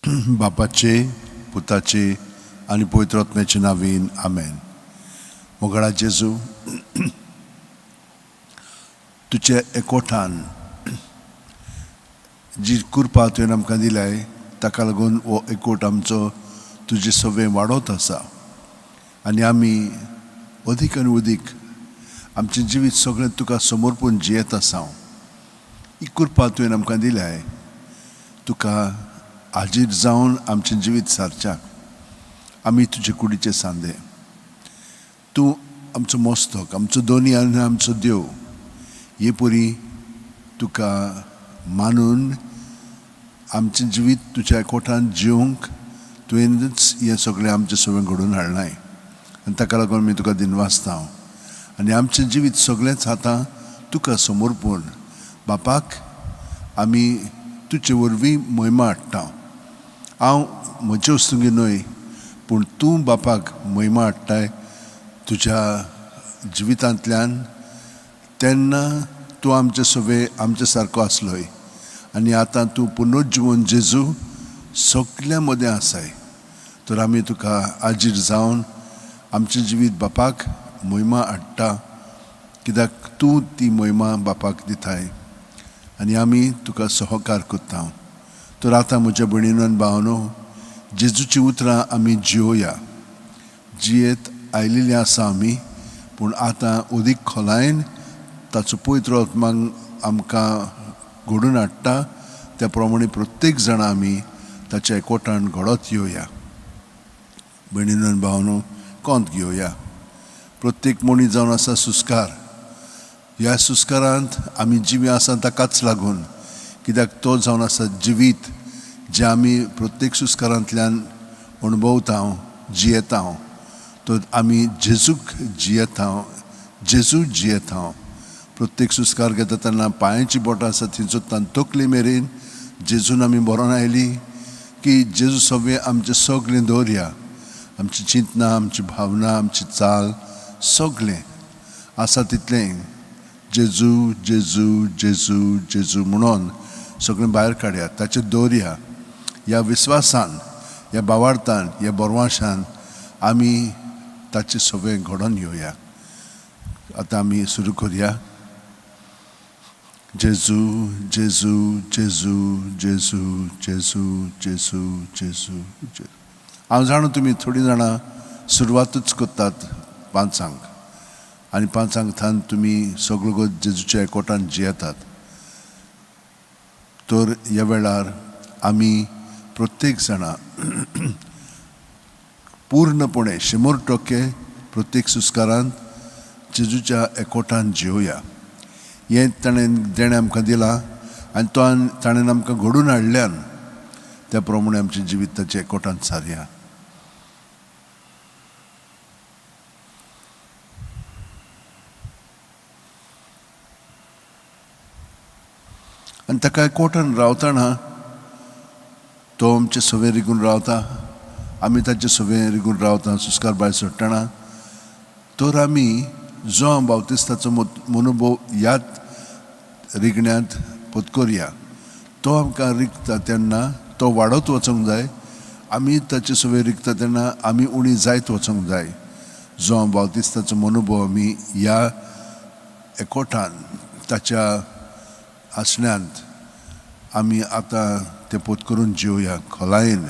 बापाचे, पुताचे आनी पवित्र आत्म्याचे नांवान, आमेन. मोगाळा जेजू, तुजे एकोठान जी कृपा तुवें आमकां दिल्याय, ताका लागून हो एकवट आमचो तुजे सवे वाडत आसा आनी आमी अदीक आनी अदीक आमचें जिवीत सगळें तुका समर्पून जियेत आसा. ही कृपा तुवें आमकां दिल्याय तुका हाजीर जावन आमचें जिवीत सारच्याक. आमी तुजे कुडीचे सांदे, तूं आमचो मस्तक, आमचो दोनी आनी आमचो देव. हे परी तुका मानून आमचें जिवीत तुज्या एकवटान जिवंक तुवेंच हें सगळें आमचें सगळें घडोवन हाडलां आनी ताका लागून आमी तुका दिनवासता. आनी आमचें जिवीत सगळेंच आतां तुका समर्पून बापाक आमी तुजे वरवीं महिमा हाडटा. हांव म्हजे वस्तुंगी न्हय, पूण तूं बापाक महिमा हाडटाय तुज्या जिवितांतल्यान. तेन्ना तूं आमचे सवे आमचे सारको आसलोय आनी आतां तूं पुनर्जिवन जेजू सगल्या मदें आसाय. तर आमी तुका आजीर जावन आमचें जिवीत बापाक महिमा हाडटा, कित्याक तूं ती महिमा बापाक दिताय आनी आमी तुका सहकार करता. तर आतां म्हज्या भयणीनो आनी भावनो, जेजूची उतरां आमी जियोया. जियेत आयिल्लीं आसा आमी, पूण आतां अदीक खोलायेन ताचो पवित्र आत्माक आमकां घडून हाडटा त्या प्रमाणे प्रत्येक जाणां आमी ताच्या एकवटान घडत येवया. भयणीनो आनी भावनो, कोंत घेवया. प्रत्येक मनीस जावन आसा सुस्कार. ह्या सुस्कारांत आमी जिवी आसा ताकाच लागून, कित्याक तो जावन आसा जिवीत जें आमी प्रत्येक सुस्कारांतल्यान अणभवता, जियेता. तर आमी जेजूक जियेता, जेजू जियेता. प्रत्येक सुस्कार घेता तेन्ना पांयांची बोटां आसा थंयचो तकली मेरेन जेजून आमी बरोवन आयली की जेजू सगळें आमचें सगळें दवरया. आमची चिंतना, आमची भावना, आमची चाल सगळें आसा तितलें जेजू जेजू जेजू जेजू म्हणून सगळें भायर काडया, ताचेर दवरया. ह्या विस्वासान, ह्या भावार्थान, ह्या बरवाशान आमी ताचें सगळें घडोवन घेवया. आतां आमी सुरू करुया. जेजू जेजू जेजू जेजू जेजू जेजू जेजू जेजू. हांव जाणा तुमी थोडीं जाणां सुरवातूच करतात पांचांक आनी पांचांक थावन तुमी सगळो जेजूच्या एकवटान जियेतात. तर ह्या वेळार आमी प्रत्येक जाणां पूर्णपणे 100% प्रत्येक सुस्कारांत जेजूच्या एकवटान जियोया. हें ताणें देणें आमकां दिलां आनी तो ताणें आमकां घडून हाडल्यान त्या प्रमाणे आमचें जिवीत ताच्या एकवटान सारया. आनी ताका एकवटान रावतना तो आमचे सवे रिगून रावता, आमी ताचे सवे रिगून रावता सुस्कार भायर सोडटना. तर आमी जो बावतिस्ताचो मनोभव ह्याच रिगण्यांत पत्करया. तो आमकां रिगता तेन्ना तो वाडत वचूंक जाय, आमी ताचे सवे रिगता तेन्ना आमी उणी जायत वचूंक जाय. जो बावतिस्ताचो मनोभव आमी ह्या एकवटान ताच्या आसण्यांत आमी आतां तें पत्करून जिवया खोलायेन.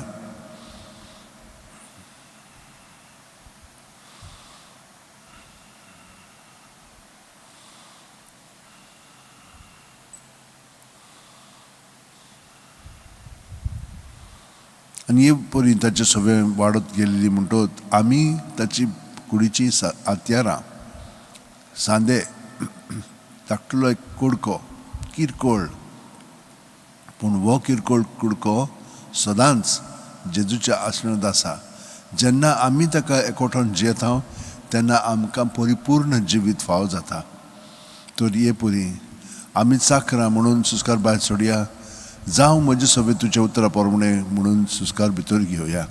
आनी हे परी ताचें सगळें वाडत गेल्ली म्हणटकच आमी ताची कुडीची हत्यारां, सांदे, धाकटुलो एक कुडको, किरकोळ, पूण हो किरकोळ कुडको सदांच जेजूच्या आसण्यांत आसा. जेन्ना आमी ताका एकवटान जियेता तेन्ना आमकां परिपूर्ण जिवीत फावो जाता. तर हे परी आमी चाकरां म्हणून सुस्कार भायर सोडया, जावं म्हजे सवे तुज्या उतरा प्रमाणे म्हणून सुस्कार भितर घेवया.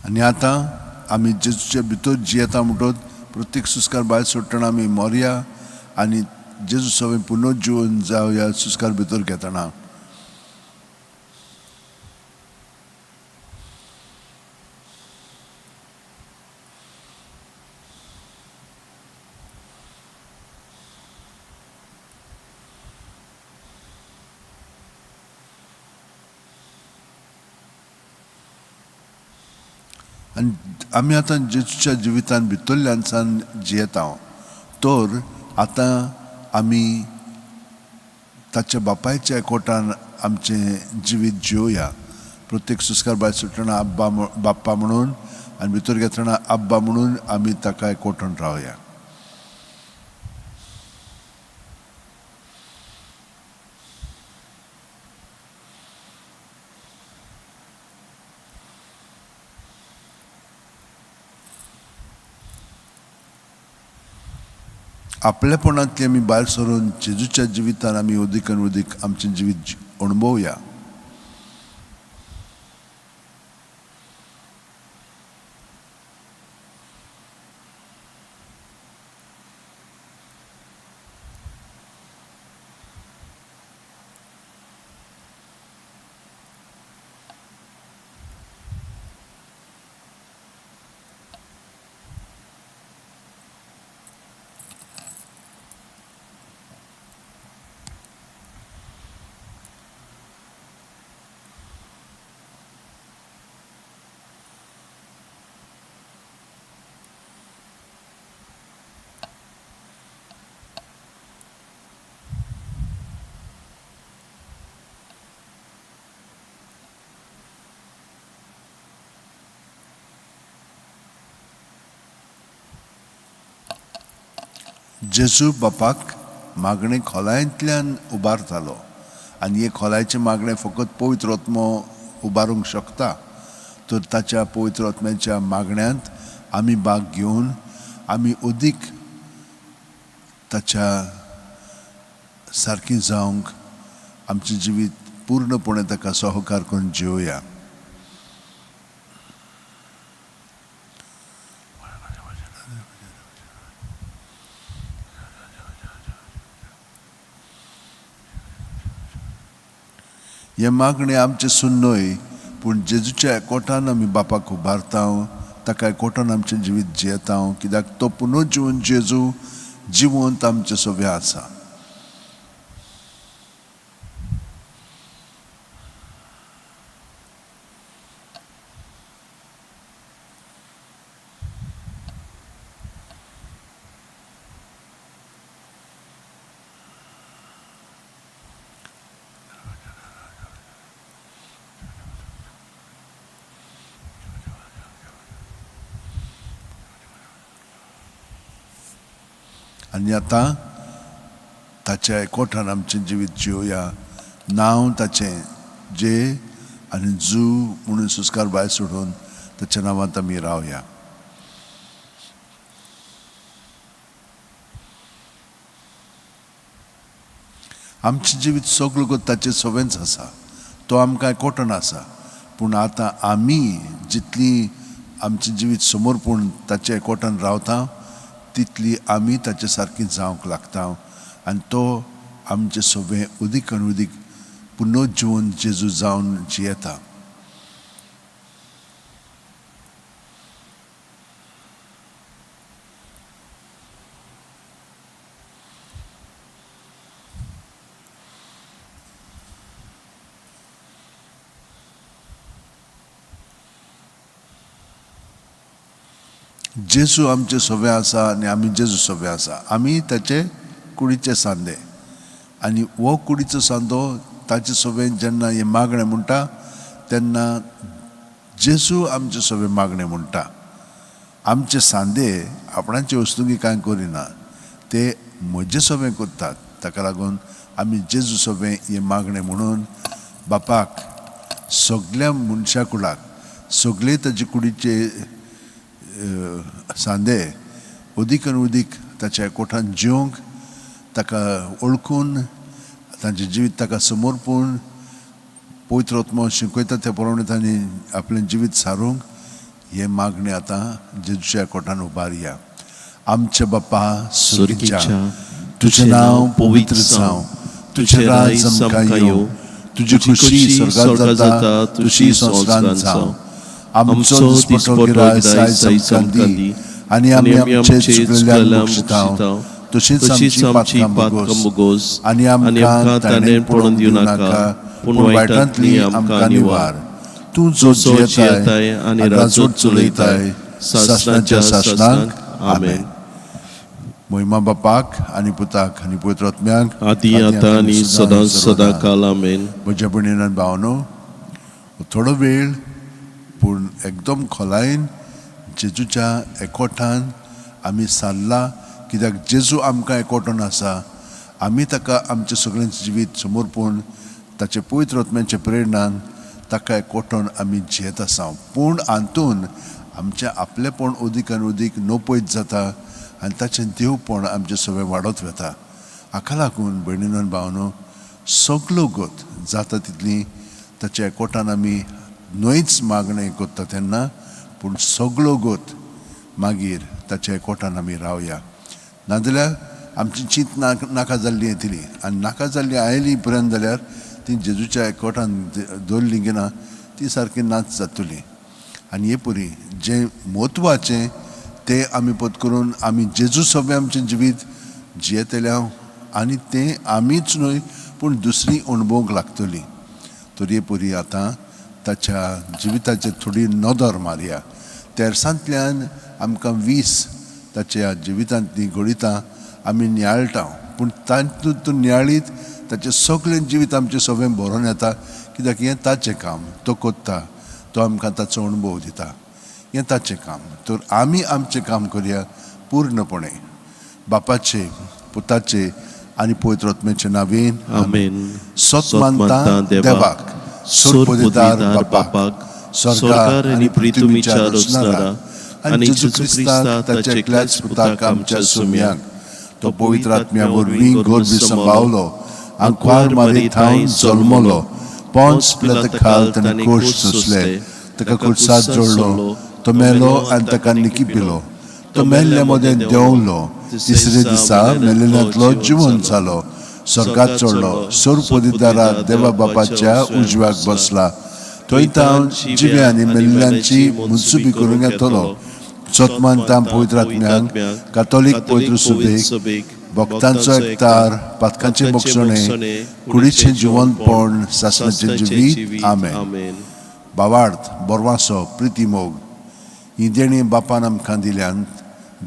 आनी आतां आमी जेजूच्या भितर जियेता म्हणटत प्रत्येक सुस्कार भायर सोडटना आमी मोरया आनी जेजू सवें पुनर्जिवन जावया सुस्कार भितर घेतना. आनी आमी आतां जेजूच्या जिवितान भितरल्यान सान जियेता तर आतां आमी ताच्या बापायच्या एकवटान आमचें जिवीत जियोया. प्रत्येक सुस्कार भायर सुटना आब्बा बाप्पा म्हणून आनी भितर घेतना आब्बा म्हणून आमी ताका एकवटान रावया. आपलेपणांतली आमी भायर सरून जेजूच्या जिवितान आमी अदीक आनी अदीक आमचें जिवीत अणभवया. जेजू बापाक मागणें खोलायेंतल्यान उबारतालो आनी हे खोलायचें मागणें फकत पवित्र आत्मो उबारूंक शकता. तर ताच्या पवित्र आत्म्याच्या मागण्यांत आमी भाग घेवन आमी अदीक ताच्या सारकी जावंक आमचें जिवीत पूर्णपणे ताका सहकार करून जिवया. हें मागणें आमचें सून न्हय पूण जेजूच्या एकवटान आमी बापाक उबारता, ताका एकवटान आमचें जिवीत जियेता, कित्याक तो पुनर्जिवन जेजू जिवंत आमचें सगळें आसा. आनी आतां ताच्या एकवटान आमचें जिवीत जिवया. नांव ताचें जे आनी जू म्हणून संस्कार भायर सोडून ताच्या नांवांत आमी रावया. आमचें जिवीत सगळो ताचें सवेंच आसा, तो आमकां एकवटान आसा. पूण आतां आमी जितली आमचें जिवीत समर्पण ताच्या एकवटान रावता तितली आमी ताचे सारकी जावंक लागता आनी तो आमचें सगळें अदीक आनी अदीक पुनर्जिवन जेजू जावन जियेता. जेजू आमचे सवे आसा आनी आमी जेजू सवे आसा. आमी ताचे कुडीचे सांदे आनी हो कुडीचो सांदो ताचे सवे जेन्ना हें मागणें म्हणटा तेन्ना जेजू आमचे सवे मागणें म्हणटा. आमचे सांदे आपणाचे वस्तुंकी कांय करिना, ते म्हजे सवे करतात. ताका लागून आमी जेजू सवे हें मागणें म्हणून बापाक सगल्या मनशा कुडाक सगळे ताचे कुडीचे सांदे अदीक आनी अदीक ताच्या एकवटान जिवंक ताका वळखून तांचें जिवीत ताका समर्पून पवित्र आत्मो शिकयता त्या प्रमाणे तांणी आपलें जिवीत सारूंक हें मागणें आतां जेजूच्या कोटान उबारया. आमच्या बापा सुर्गीच्या, तुजें नांव पवित्र जावं, तुजें राज आमकां येवं, तुजी खुशी स्वर्गात जाता तशी संवसारांत जावं. आमचो दिसपटो गिराय आयज आमकां दी आनी आमी आमचे चुकलेल्यांक बक्षितांव, तशीच आमची पातकां भोगोस आनी आमकां ताणें पडून दिवं नाका, पूण वायटांतली आमकां निवार. तूं जो जियेताय आनी राजवट चलयताय सासणाच्या सासणाक. आमेन. मोहिमा बापाक आनी पुताक आनी पवित्र आत्म्याक, आदी आतां आनी सदां सदां काल. आमेन. म्हज्या भयणीन आनी भावनो, थोडो वेळ पूण एकदम खोलायेन जेजूच्या एकवटान आमी सारला, कित्याक जेजू आमकां एकवटून आसा. आमी ताका आमचें सगळें जिवीत समर्पूण ताचे पवित्र आत्म्याचे प्रेरणान ताका एकवटून आमी जियेत आसा. पूण हातून आमचें आपलेपण अदीक आनी अदीक नपयत जाता आनी ताचें देवपण आमचें सगळें वाडत वता. हाका लागून भयणीन आनी भावनो, सगलो गत जाता तितली ताच्या एकवटान आमी न्हयच मागणें करता तेन्ना, पूण सगलो गत मागीर ताच्या एकवटान आमी रावया. नाजाल्यार आमची चींत नाका जाल्ली येतली आनी नाका जाल्ली आयली पर्यंत जाल्यार ती जेजूच्या एकवटान दवरली की ना ती सारकी नाच जातली. आनी हे परी जें म्हत्वाचें तें आमी पत करून आमी जेजू सगळें आमचें जिवीत जियेतले आनी तें आमीच न्हय पूण दुसरी अणभवूंक लागतली. तर हे परी आतां ताच्या जिविताचेर थोडी नदर मारया. तेरसांतल्यान आमकां 20 ताच्या जिवितांतलीं घडितां आमी नियाळटा, पूण तातूंत नियाळीत ताचें सगळें जिवीत आमचें सगळें बरोवन येता, कित्याक हें ताचें काम, तो कोत्ता, तो आमकां ताचो अणभव दिता, हें ताचें काम. तर आमी आमचें काम करया पूर्णपणे बापाचे, पुताचे आनी पवित्र आत्म्याचे नांवेन. आमेन. सत मानता देवाक, सोरपदीदार बापाक, स्वर्गार आनी पृथ्वीच्या रचणारा, आनी जेजू क्रिस्ताक ताच्या एकल्याच पुताक आमच्या सुम्याक, तो पवित्र आत्म्या वरवीं गर्भ सांबावलो, आंकवार मारी थावन जल्मलो, पोंस पिलाता ताणें कोश सोंसले, ताका कुर्साद जोडलो, तो मेलो आनी ताका निकिपिलो, तो मेल्ल्या मदें देंवलो, तिसरे दिसा मेल्ल्यांतलो जिवन जालो, स्वर्गात चडलो, सोरपदीदारा देवा बापाच्या उजव्याक बसला, थंय तावन जिव्या आनी मेल्ल्यांची मनसुबी करूंक येतलो. सतमानता पवित्र आत्म्यांक, कातोलीक पवित्र सभेक, भक्तांचो एकतार, पातकांचे बक्षणे, कुडीचें जिवनपण, सासणाचें जिवीत. आमेन. भावार्थ, बोरवासो, प्रिती, मोग ही देणी बापान आमकां दिल्यान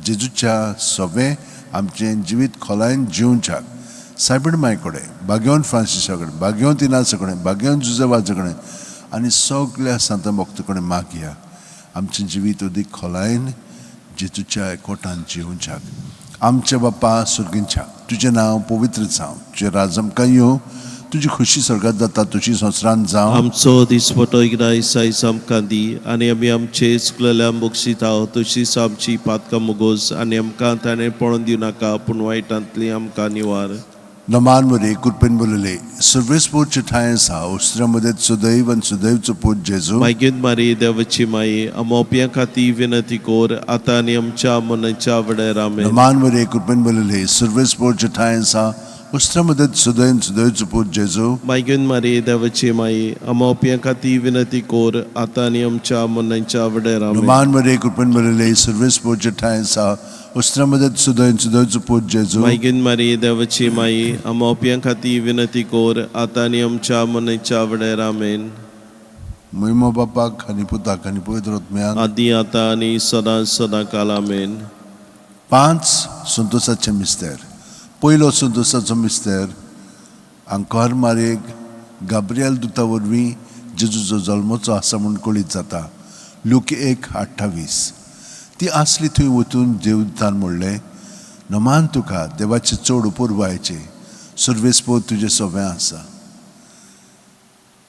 जेजूच्या सवें आमचें जिवीत खोलायेन जिवच्याक सायबीण माय कडेन, भाग्यवंत फ्रांसिसा कडेन, भाग्यवंत इनासा कडेन, भाग्यवंत जुजेवाजा कडेन आनी सगल्या सांता भक्त कडेन मागया आमचें जिवीत अदीक खोलायेन जेजूच्या एकवटान जिवच्याक. आमच्या बापा सुर्गींच्या, तुजें नांव पवित्र जावं, तुजें राज आमकां येवं, तुजी खुशी स्वर्गात जाता तशी संवसारांत जावं. आमचो दिसपटो गिराय आयज आमकां दी आनी आमी आमचे चुकलेल्या बक्षिता तशीच आमची पातकां मुगोस आनी आमकां ताणें पळोवन दिवं नाका, पूण वायटांतली आमकां निवार. नमान मरे, कृपेन बोलले, सर्वेस्पोरचे ठांय आसा, उस्त्र्या मदें सुदैव आनी सुदैवचो पूत जेजू. मागीर मारी देवाची माई, आमोप्या खातीर विनंती कोर आतां आनी आमच्या मनाच्या वेळार. आमेन. नमान मरे, कृपेन बोलले, सर्वेस्पोरचे ठांय आसा, उस्त्र्या मदें सुदैव आनी सुदैवचो पूत जेजू. मागीर मारी देवाची माई, आमोप्या खातीर विनंती कोर आतां आनी आमच्या मनाच्या वेळार. आमेन. नमान मरे, कृपेन बोलले, सर्वेस्पोरचे ठांय आसा, उस्त्र्या मदें सुदैव आनी सुदैवचो पूत जेजू. मागीर मारी देवाची माई, आमोप्या खातीर विनंती कोर आतां आनी आमच्या मनाच्या वेळार. आमेन. मोहिमा बापाक आनी पुताक आनी पवित्र आत्म्याक, आदी आतां आनी सदां सदां काल. आमेन. 5 संतोषाचे मिस्तेर. पयलो संतोषाचो मिस्तेर, आंकवार मारयेक गाब्रियल दुता वरवीं जेजूचो जल्मचो आसा म्हूण कळीत जाता. लूक 1:28. ती आसली थंय वचून देवतान म्हणलें, नमान तुका, देवाचे चड उपरवायचे, सर्वेस्पोर तुजें सवें आसा.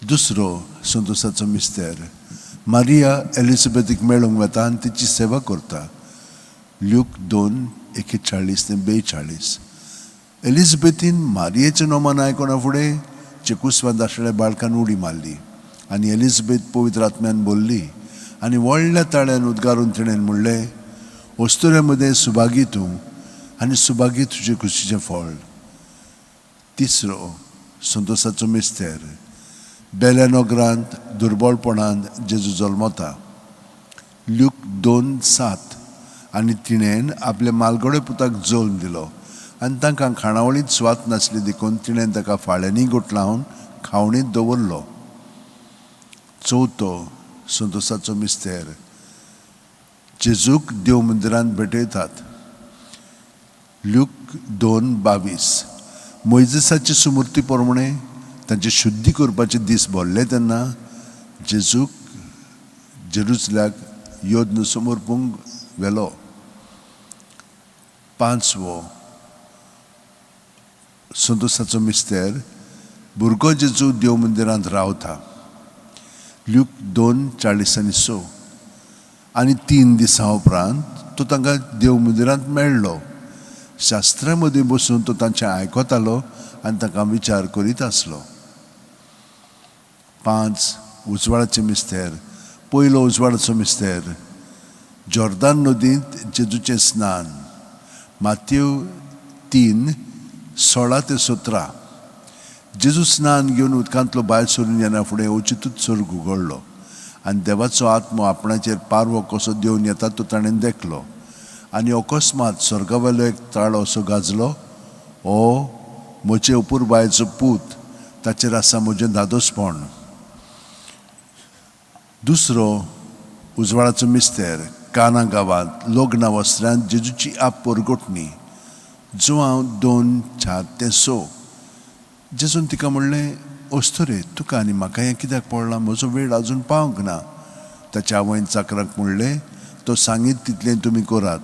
दुसरो संतोषाचो मिस्तेर, मारिया एलिझाबेथीक मेळूंक वता आनी तिची सेवा करता. ल्यूक 2:41 ते 42. एलिझाबेथीन मारियेचें नोमान आयकना फुडें चेकुस्वांत आशिल्ल्या बाळकान उडी मारली आनी एलिझाबेथ पवित्र आत्म्यान बोल्ली आनी व्हडल्या ताळ्यान उद्गारून तिणें म्हणलें, अस्तुऱ्यां मदें सुभागी तूं आनी सुभागी तुजे कुशीचें फळ. तिसरो संतोसाचो मिस्तेर, बेल्या नगरांत दुर्बळपणांत जेजू जल्मता. ल्यूक 2:7. आनी तिणें आपल्या मालगडे पुताक जल्म दिलो आनी तांकां खाणावळींत सुवात नासली देखून तिणें ताका फाळ्यांनी गुठलावन खावणींत दवरलो. चवथो संतोसाचो मिस्तेर, जेजूक देव मंदिरांत भेटयतात. ल्यूक 2:22. मोयजेसाची सुमूर्ती प्रमाणे तांची शुद्धी करपाचे दीस भरले तेन्ना जेजूक जेरुसल्याक यज्ञ समर्पूंक व्हेलो. पांचवो संतोसाचो मिस्तेर, भुरगो जेजू देव मंदिरांत रावता. ल्यूक 2:46. आनी 3 दिसां उपरांत तो तांकां देव मंदिरांत मेळ्ळो. शास्त्रा मदीं बसून तो तांचें आयकतालो आनी तांकां विचार करीत आसलो. 5 उजवाडाचे मिस्तेर, पयलो उजवाडाचो मिस्तेर, जॉर्दान नदींत जेजूचें स्नान. मातेव 3:16-17. जेजू स्नान घेवन उदकांतलो भायर सरून येना फुडें अचितूच स्वर्ग उगडलो आनी देवाचो आत्मो आपणाचेर पारवो कसो देंवन येता तो ताणें देखलो. आनी अकस्मात स्वर्गावेलो एक ताळो असो गाजलो, ओ म्हजे अपुरबायेचो पूत, ताचेर आसा म्हजें धादोसपण. दुसरो उजवाडाचो मिस्तेर, काना गांवांत लग्ना वस्त्रांत जेजूची आप परगटणी. जुआंव 2:4-6. जेजून तिका म्हणलें, अस्तुरे, तुका आनी म्हाका हें कित्याक पडलां? म्हजो वेळ आजून पावंक ना. ताच्या आवयन चाकरांक म्हणलें, तो सांगीत तितलें तुमी करात.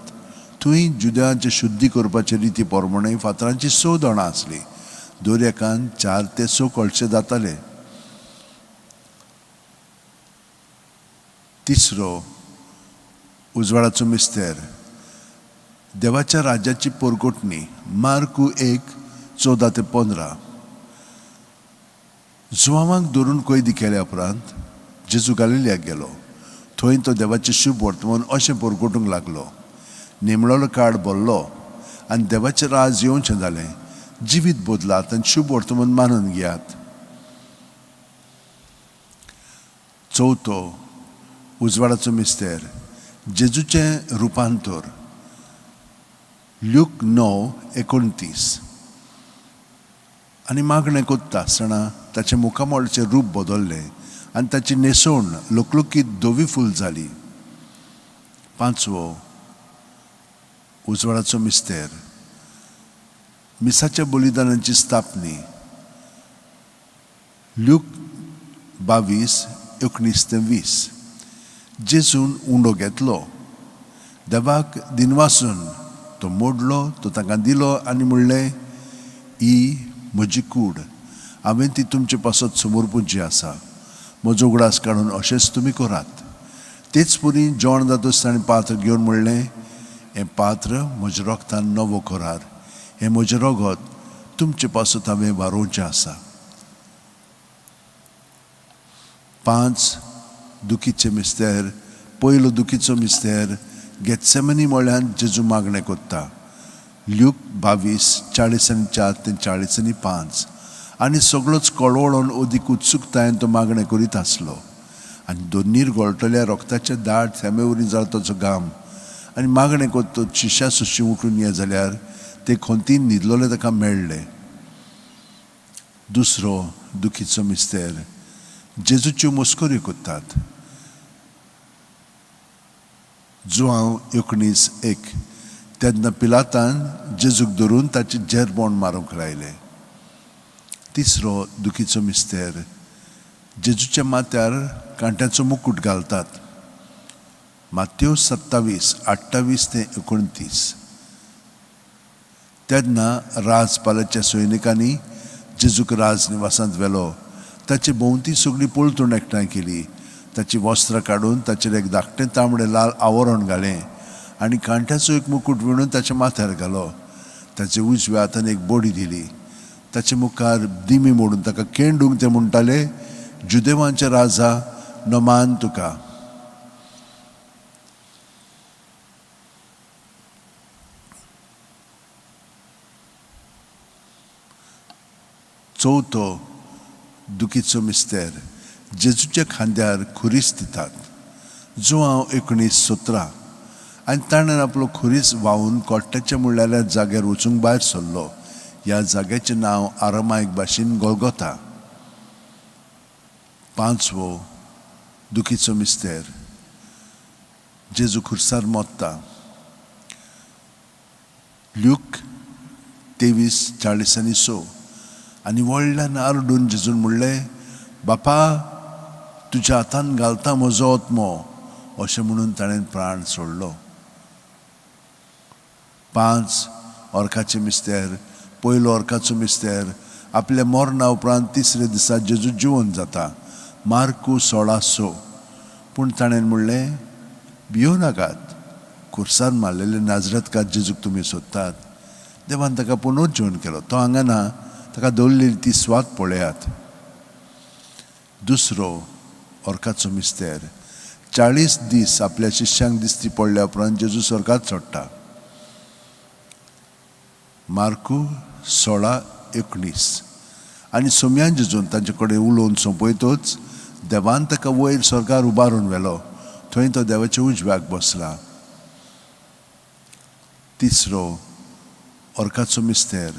थंय जुद्यांचे शुद्धी करपाचे रिती प्रमाणे फातरांची 6 दोणां आसलीं. दर एकान 4 ते 6 कळशे जाताले. तिसरो उजवाडाचो मिस्तेर, देवाच्या राज्याची परगटणी. मार्कू 1:14-15. जुआंवांक धरून कैदी केल्या उपरांत जेजू गालिलियाक गेलो. थंय तो देवाचें शुभ वर्तमान अशें परगटूंक लागलो. निमळोलो काळ भरलो आनी देवाचें राज येवचें जालें. जिवीत बदलात आनी शुभ वर्तमान मानून घेयात. चवथो उजवाडाचो मिस्तेर, जेजूचें रुपांतर. ल्यूक 9:29. आनी मागणें कोत्ता आसतना ताचें मुखामळचें रूप बदल्लें आनी ताची न्हेसवण लकलकीत धवी फूल जाली. पांचवो उजवाडाचो मिस्तेर, मिसाच्या बलिदानाची स्थापनी. ल्यूक 22:19-20. जेजून उंडो घेतलो, देवाक दिनवासून तो मोडलो, तो तांकां दिलो आनी म्हणलें, ही म्हजी कूड, हांवें ती तुमचे पासत समर्पूची आसा. म्हजो उगडास काडून अशेंच तुमी करात. तेच परी जेवण जातच ताणें पात्र घेवन म्हणलें, हें पात्र म्हज्या रोगतान नवो करार, हें म्हजें रगत तुमचे पासत हांवें वारोवचें आसा. 5 दुखीचे मिस्तेर, पयलो दुखीचो मिस्तेर, गेत्सेमनी म्हळ्यान जेजू मागणें कोत्ता. ल्यूक 22:44-45. आनी सगळोच कळवळोन अदीक उत्सुकतायेन तो मागणें करीत आसलो. आनी दोनीर गळटल्या रोगताच्या दाट थेंबे वरी जालो ताचो घाम. आनी मागणें कोत्तो शिश्या सुशी उठून ये जाल्यार ते खंतीन न्हिदलोले ताका मेळ्ळे. दुसरो दुखीचो मिस्तेर, जेजूच्यो मस्कऱ्यो कोत्तात. जुआंव 19:1. तेन्ना पिलातान जेजूक धरून ताचे जेरबोण मारूंक लायलें. तिसरो दुखीचो मिस्तेर, जेजूच्या माथ्यार कांट्याचो मुकूट घालतात. मातेव 27:28-29. तेन्ना राजपालाच्या सैनिकांनी जेजूक राजनिवासांत व्हेलो. ताचे भोंवती सगळी पलतूण एकठांय केली. ताची वस्त्रां काडून ताचेर एक धाकटें तांबडें लाल आवरण घालें आनी कांट्याचो एक मुकूट विणून ताच्या माथ्यार घालो. ताचे उजव्या हातान एक बडी दिली. ताचे मुखार दिमी मोडून ताका केंडूंक ते म्हणटाले, जुदेवांचे राजा नमान तुका. चवथो दुखीचो मिस्तेर, जेजूच्या खांद्यार खुरीस दितात. जुआंव 19:17. आनी ताणें आपलो खुरीस व्हांवून कोट्ट्याच्या म्हणलेल्या जाग्यार वचूंक भायर सरलो. ह्या जाग्याचें नांव आरामायक भाशेन गोलगोता. पांचवो दुखीचो मिस्तेर, जेजू खुर्सार मोत्ता. ल्यूक 23:40 आनी 6. आनी व्हडल्यान आरडून जेजून म्हणलें, बापा, तुज्या हातान घालता म्हजो आत्मो. अशें म्हणून ताणें प्राण सोडलो. पांच अर्काचे मिस्तेर. पयलो अर्काचो मिस्तेर, आपल्या मरणा उपरांत तिसरे दिसा जेजू जिवन जाता. मार्कू 16:6. पूण ताणें म्हणलें, भियोव नाकात, खुर्सार मारलेले नाजरतकार जेजूक तुमी सोदतात. देवान ताका पुनर्जीवन केलो. तो हांगा ना, ताका दवरलेली ती स्वात पळयात. दुसरो अर्काचो मिस्तेर, 40 दीस आपल्या शिष्यांक दिसती पडल्या उपरांत जेजू स्वर्गात चडटा. मार्कू 16:19. आनी सोम्यान जेजून तांचे कडेन उलोवन सोंपयतोच देवान ताका वयर स्वर्गार उबारून व्हेलो, थंय तो देवाच्या उजव्याक बसला. तिसरो अर्काचो मिस्तेर,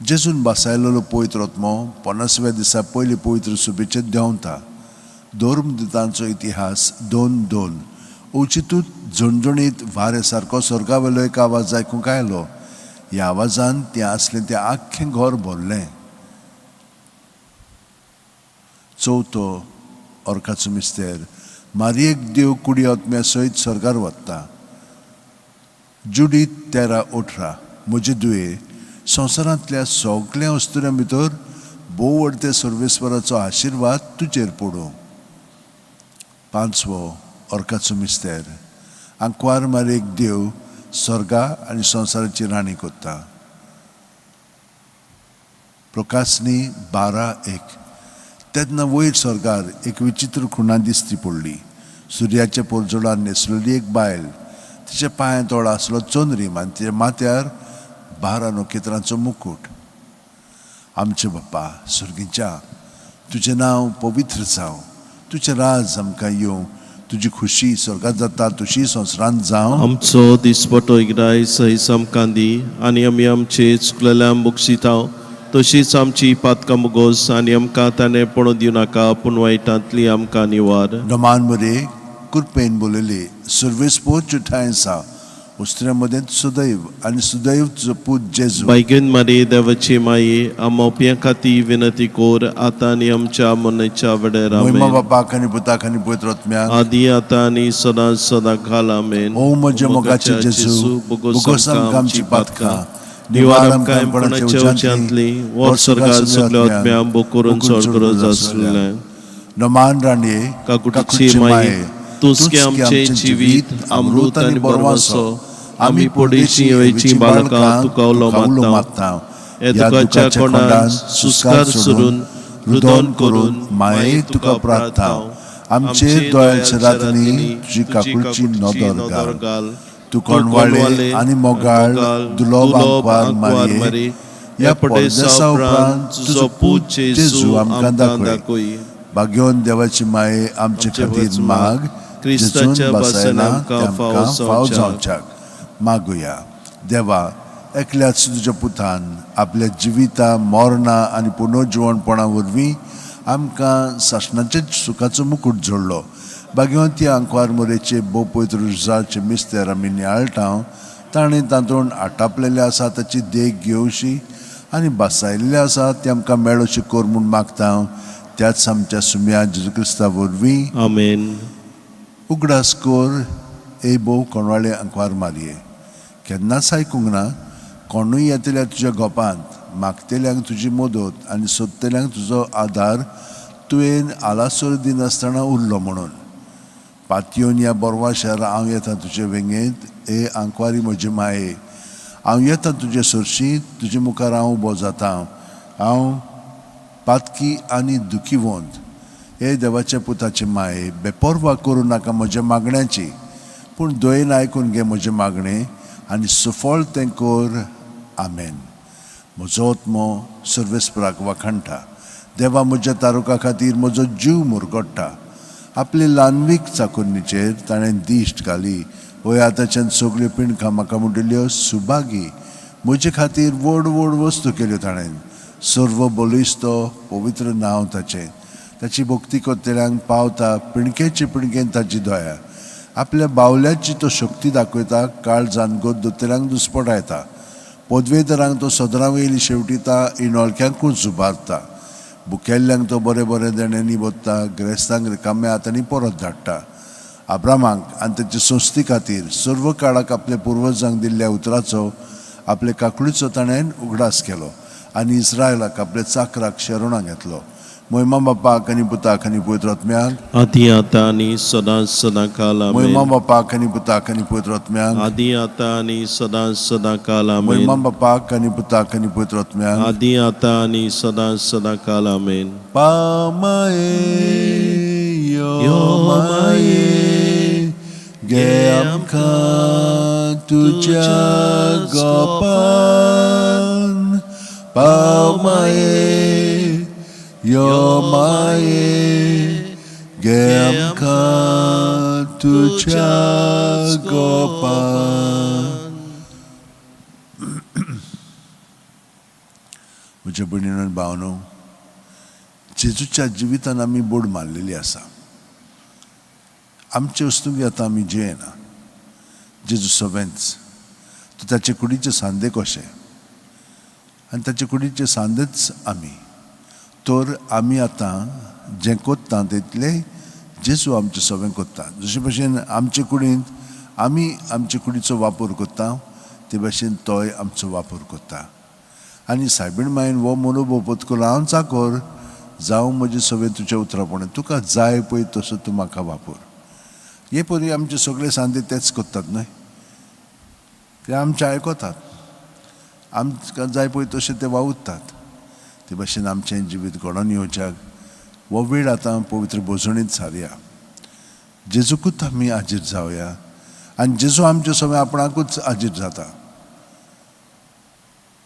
जेजून बासायलेलो पवित्र आत्मो 50व्या दिसा पयली पवित्र सुबेचेर देंवता. धर्मदुतांचो इतिहास 2:2. अवचितूच झणझणीत वारे सारको स्वर्गावेलो एक आवाज आयकूंक आयलो. ह्या आवाजान तें आसलें तें आख्खें घर भरलें. चवथो अर्काचो मिस्तेर, मारयेक देव कुडी आत्म्या सयत स्वर्गार वता. जुडीत 13:18. म्हजे दुये, संवसारांतल्या सगळ्या अस्तुऱ्यां भितर भोव व्हडते सर्वेस्वराचो आशिर्वाद तुजेर पडूं. पांचवो अर्काचो मिस्तेर, आंकवार मारयेक देव स्वर्गा आनी संवसाराची राणी कोत्ता. प्रकाशनी 12:1. तेन्ना वयर स्वर्गार एक विचित्र खुणा दिसती पडली. सुर्याच्या पोरजोडान न्हेसलेली एक बायल, तिच्या पांयां तोळ आसलो चंद्रीम आनी तिच्या माथ्यार 12 नखेत्रांचो मुकूट. आमचे बाप्पा सुर्गीच्या, तुजें नांव पवित्र जावं, तुजें राज आमकां येवं, तुजी खुशी स्वर्गात जाता तशी संवसारांत जावं. आमचो दिसपटो इगराय सही आमकां दी आनी आमी आमचे चुकलेल्या बक्षिताव तशीच आमची पातकां मुगोस आनी आमकां ताणें पणू दिवं नाका, पूण वायटांतली आमकां निवार. नमान मरे, कृपेन बोलयली, सर्वेस्पोर ठांय आसा, उस्त्र्या मदें सुदैव आनी सुदैव तुजो पूत जेजू. बायगेन मारी, देवाची माई, आमोप्यां खातीर विनंती कोर, आतां आनी आमच्या मरणाच्या वेळार. मोहिमा आमेन. बापाक आनी पुताक आनी पवित्र आत्म्याक. आदी, आतां आनी सदां सदां काल. आमेन. ओ म्हज्या मोगाचे जेजू, बोगोस आमकां आमची पातकां, निवार आमकां कोणाच्या उच्यांतली, वर स्वर्गात सगल्या आत्म्या बोकरून चड गरज आसलें. नमान राणये, काकुटीची माये, तूंच गे आमचें जिवीत, अमृत आनी बरवासो. आमी पडीची येवची बालकां तुका उलो मारता. हे दुखाच्या कोणान सुस्कार सोडून, रुदन करून माये तुका प्रार्थना, आमचे दोळ्याच्या रातनी तुजी काकुळची नदर घाल. तूं कोणवाळे आनी मोगाळ दुलोब आंकवार मारये, ह्या परदेसा उपरांत तुजो पूत जेजू आमकां दाखय. भाग्यवन देवाची माये, आमचे खातीर माग, क्रिस्ताच्या जेजून बसायला भाशेन आमकां आमकां फावो फाव जावच्याक. जावच्याक मागुया. देवा, एकल्याच तुज्या पुतान आपल्या जिविता, मरणा आनी पुनर्जिवणपणा वरवीं आमकां सासणाच्या सुखाचो मुकूट जोडलो. भाग्यवंती आंकवार मोरेचे भोव पवित्र रुजाचे मिस्तेर आमी नियाळटा, ताणें तातूंत आटापलेले आसा ताची देख घेवशी आनी बसायल्ले आसा ते आमकां मेळोशी कर म्हूण मागता, त्याच आमच्या सुम्या जेजू क्रिस्ता वरवीं. आमेन. उगडास कर ए भोव कोणवाळे आंकवार मारये, केन्नाच आयकूंक ना कोणूय येतल्या तुज्या गोपांत मागतल्यांक तुजी मदत आनी सोदतल्यांक तुजो आदार तुवें आलासर दिनासतना उरलो म्हणून. पातयेवन ह्या बोरवा शारा हांव येता तुजे वेंगेंत, ए आंकवारी म्हजे माये, हांव येता तुजे सरशी, तुजे मुखार हांव उबो जाता, हांव पातकी आनी दुखीवंत. हे देवाच्या पुताचे माये, बेपर्वा करूं नाका म्हज्या मागण्याची, पूण दयेन आयकून घे म्हजें मागणें आनी सुफळ तें कर. आमेन. म्हजो आत्मो सर्वेस्पराक वाखाणटा. देवा म्हज्या तारुका खातीर म्हजो जीव मुरगट्टा. आपले ल्हानवीक चाकोरणीचेर ताणें दिश्ट घाली. हय, आतांच्यान सगल्यो पिणकां म्हाका म्हणटल्यो सुभागी. म्हजे खातीर व्हड व्हड वस्तू केल्यो ताणें. सर्व बलिस्तो पवित्र नांव ताचें. ताची भक्ती करतल्यांक पावता पिणकेचे पिणकेन ताची दया. आपल्या बावल्याची तो शक्ती दाखयता. काळजान गोद दोतल्यांक दुस्पटायता. पदवेधरांक तो सदरां वयली शेवटिता. इणोळक्यांकूच उबारता. भुकेल्ल्यांक तो बरें बरें देण्यांनी भरता. ग्रेस्तांक रिकाम्या हातांनी परत धाडटा. आब्रामाक आनी ताचे संस्थी खातीर सर्व काळाक आपल्या पुर्वजांक दिल्ल्या उतराचो आपले काकुळीचो ताणें उगडास केलो आनी इस्रायलाक आपल्या चाकराक शरणां घेतलो. मोहिमा बापाक आनी पुताक आनी पवित्र आत्म्याक. आदी आतां आनी सदांच सदां काल मोहिमा आमेन. बापाक आनी पुताक आनी पवित्र आत्म्याक. आदी आतां आनी सदांच सदां काल मोहिमा आमेन. बापाक आनी पुताक आनी पवित्र आत्म्याक. आदी आतां आनी सदांच सदां काल आमेन. पामाये यो माये गे आमकां तुज्या गोपान. पामाये यो माये गे आमकां तुज्या गोपान. म्हज्या भयणीनो आनी भावनो, जेजूच्या जिवितान आमी बोड मारलेली आसा. आमचे वस्तूंक आतां आमी जियेना. जेजू सवेंच तो ताचे कुडीचे सांदे कशे आनी ताचे कुडीचे सांदेच आमी. तर आमी आतां जें कोत्ता तितलें जेजू आमचें सवें कोत्ता. जशे भशेन आमचे कुडींत आमी आमचे कुडीचो वापर कोत्ता ते भशेन तोय आमचो वापर कोत्ता. आनी सायबीण मायन हो मनोभव पत्करलो, हांव चाकोर जावं म्हजें सवें तुज्या उतरापणे तुका जाय पळय तसो तूं म्हाका वापर. हे परी आमचे सगळे सांदे तेच कोत्तात न्हय, ते आमचे आयकतात, आमकां जाय पळय तशें ते वावुरतात. ते भाशेन आमचें जिवीत घडोवन येवच्याक हो वेळ आतां पवित्र भोजणींत सारया. जेजूकूच आमी आजीर जावया आनी जेजू आमचे सगळें आपणाकूच आजीर जाता.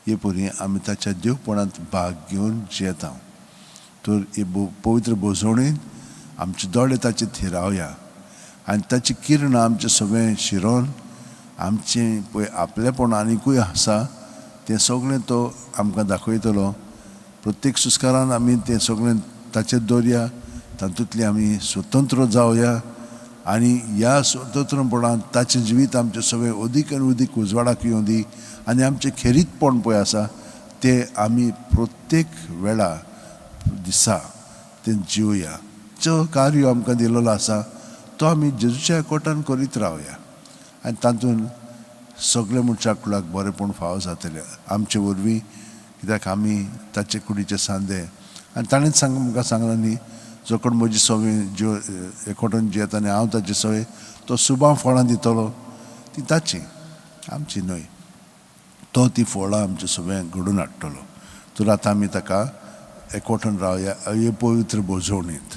हे परी आमी ताच्या देवपणांत भाग घेवन जियेता. तर हे पवित्र भोजवणींत आमचे दोळे ताचे थिरावया आनी ताची किरणां आमचें सगळें शिरोन आमचें पळय आपलेपण आनिकूय आसा तें सगळें तो आमकां दाखयतलो. प्रत्येक सुस्कारान आमी तें सगळें ताचेर दवरया. तातूंतली आमी स्वतंत्र जावया आनी ह्या स्वतंत्रपणान ताचें जिवीत आमचें सगळें अदीक आनी अदीक उजवाडाक येवं दी आनी आमचें खेरीतपण पळय आसा तें आमी प्रत्येक वेळा दिसा तें जिवया. जो कार्य आमकां दिलेलो आसा तो आमी जेजूच्या एकवटान करीत रावया आनी तातूंत सगळे मनशां कुळाक बरेंपण फावो जातलें आमचे वरवीं. कित्याक आमी ताचे कुडीचे सांदे आनी ताणेंच सांग म्हाका सांगलां न्ही, जो कोण म्हजी सवय ज्यो एकवटान जियेता आनी हांव ताची सवय तो सुबां फळां दितलो. ती ताची आमची न्हय. तो ती फळां आमचे सगळें घडून हाडटलो. तर आतां आमी ताका एकवटान रावया हे पवित्र भोजवणींत.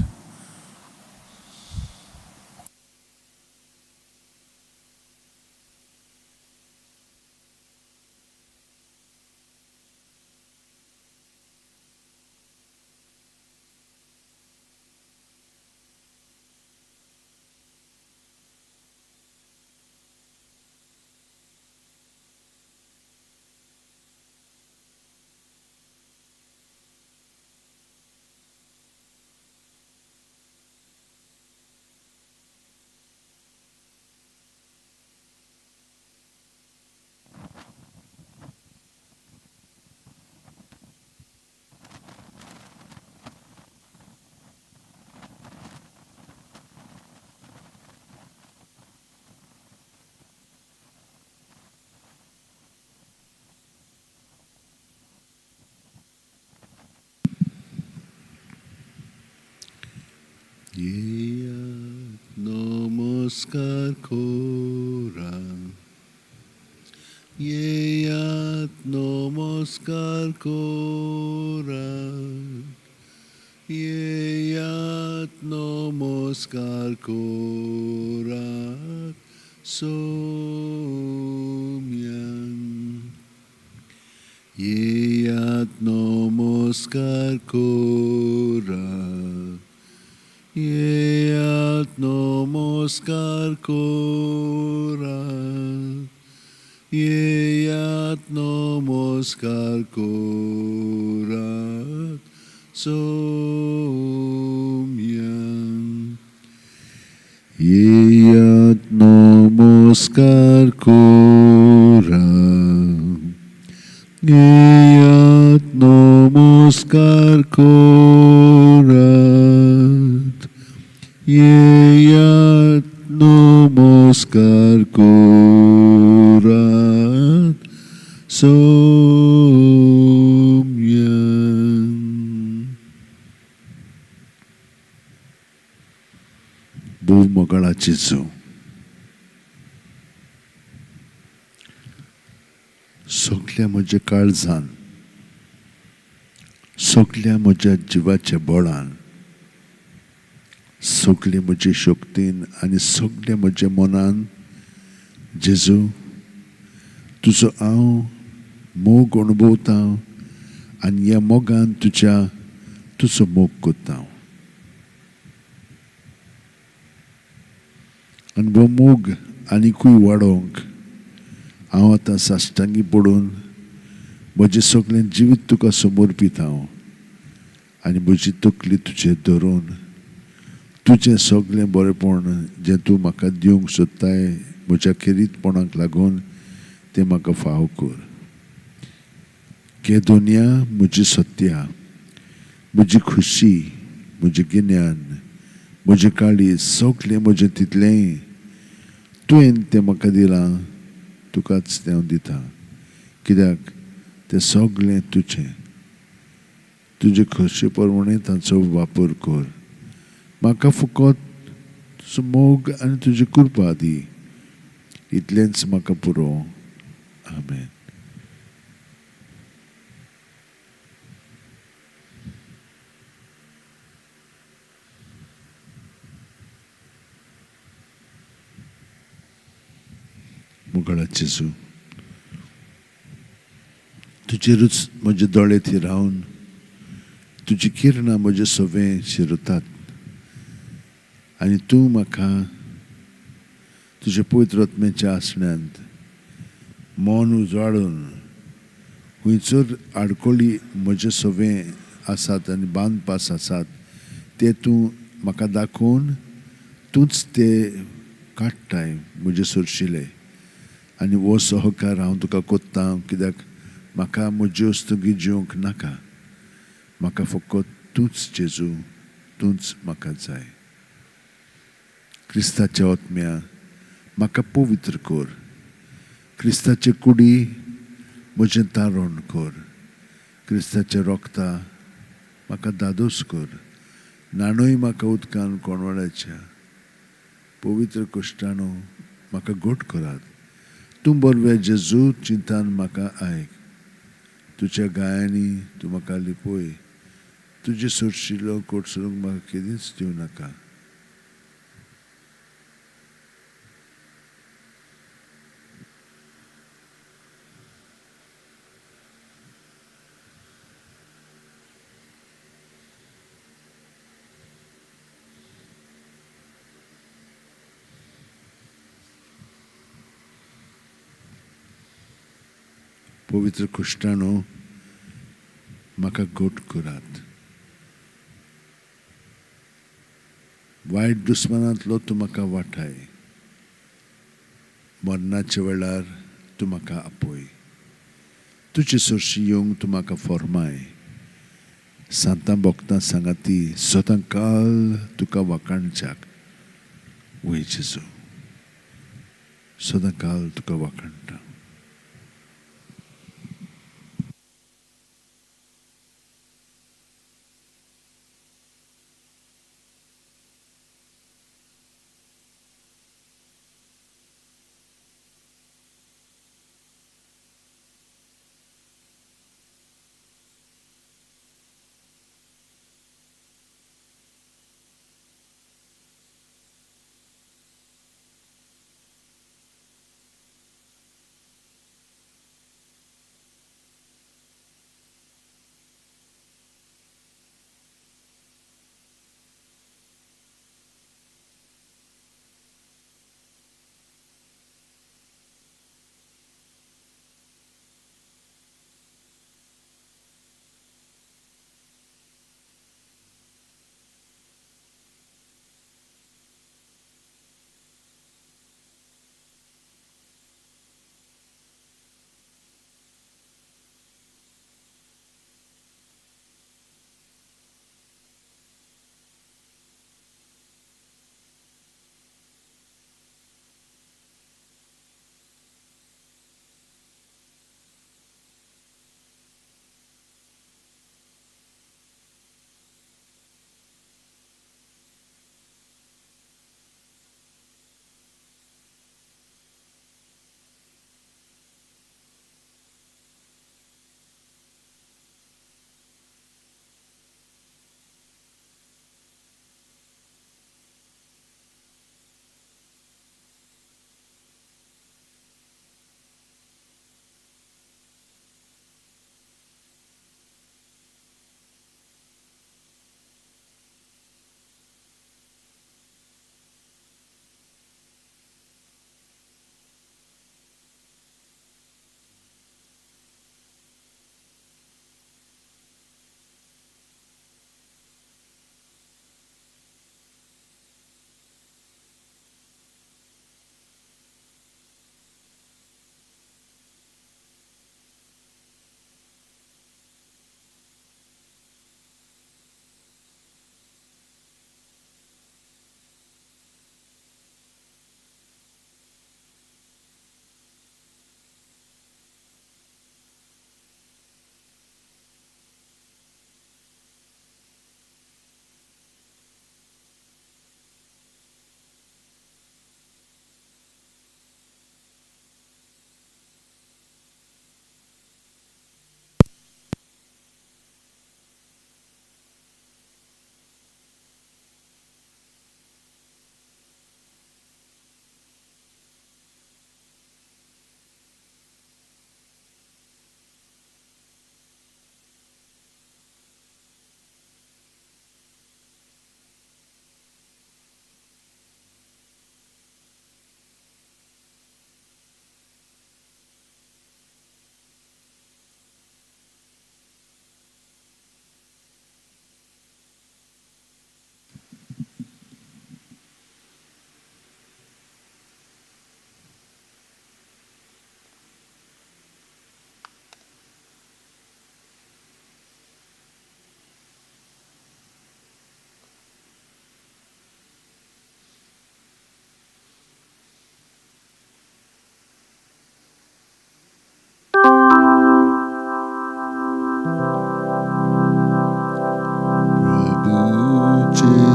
येयात नमस्कार कोरा, येयात नमस्कार कोरा, येयात नमस्कार कोरात सोम्यान. येयात नमस्कार करात, येयात नमस्कार करात, येयात नमस्कार करात सोम्या. येयात नमस्कार करात, येयात नमस्कार करात, येयात नमस्कार करात सोम्या. भोव मोगाळा जेजू, सगल्या म्हज्या काळजान, सगल्या म्हज्या जिवाच्या बळान, सगळे म्हजे शक्तीन आनी सगळे म्हज्या मनान जेजू तुजो हांव मोग अणभवता आनी ह्या मोगान तुजो मोग करता. आनी हो मोग आनिकूय वाडोवंक हांव आतां साश्टांगी पडून म्हजें सगळें जिवीत तुका समर्पीत हांव आनी म्हजी तकली तुजेर धरून तुजें सगळें बरेंपण जें तूं म्हाका दिवंक सोदताय म्हज्या खेरीतपणाक लागून तें म्हाका फाव कर. घे दुनिया म्हजी सत्या, म्हजी खुशी, म्हजें गिन्यान, म्हजें काळीज, सगळें म्हजें तितलेंय तुवें तें म्हाका दिलां, तुकाच तें हांव दितां, कित्याक तें सगळें तुजें. तुजे खोशे प्रमाणें तांचो वापर कर. म्हाका फकत तुजो मोग आनी तुजी कृपा दी, इतलेंच म्हाका पुरो. आमेन. मोगाळा जेजू, तुजेरूच म्हजे दोळे थिरावन तुजी किरणां म्हजे सवें शिरतात आनी तूं म्हाका तुज्या पवित्र आत्म्याच्या आसण्यांत मन उजवाडून खंयसर आडखळी म्हजे सवें आसात आनी बांदपास आसात ते तूं म्हाका दाखोवन तूंच ते काडटाय म्हजे सरशिले. आनी हो सहकार हांव तुका कोत्ता, कित्याक म्हाका म्हज्यो वस्तुगी जिवंक नाका, म्हाका फकत तूंच जेजू, तूंच म्हाका जाय. क्रिस्ताच्या आत्म्या म्हाका पवित्र कर, क्रिस्ताचे कुडी म्हजें तारण कर, क्रिस्ताच्या रोगता म्हाका दादोस कर, न्हाणय म्हाका उदकान कोणवाड्याच्या पवित्र कुश्टानो म्हाका घट करात. तूं बरवे जेजू चिंतान म्हाका आयक, तुज्या गायांनी तूं म्हाका लिपय, तुजे सोडशिल्लो कोटसरूंक म्हाका केदींच दिवं नाका. पवित्र कुश्टानो म्हाका घट करात. वायट दुस्मानांतलो तूं म्हाका वाटाय, मरणाच्या वेळार तूं म्हाका आपय, तुजे सरशी येवंक तूं म्हाका फॉर्माय. सांतां भक्तां सांगाती सदां काल तुका वाखाणच्याक वय जेजू, सदां काल तुका वाखाणटा.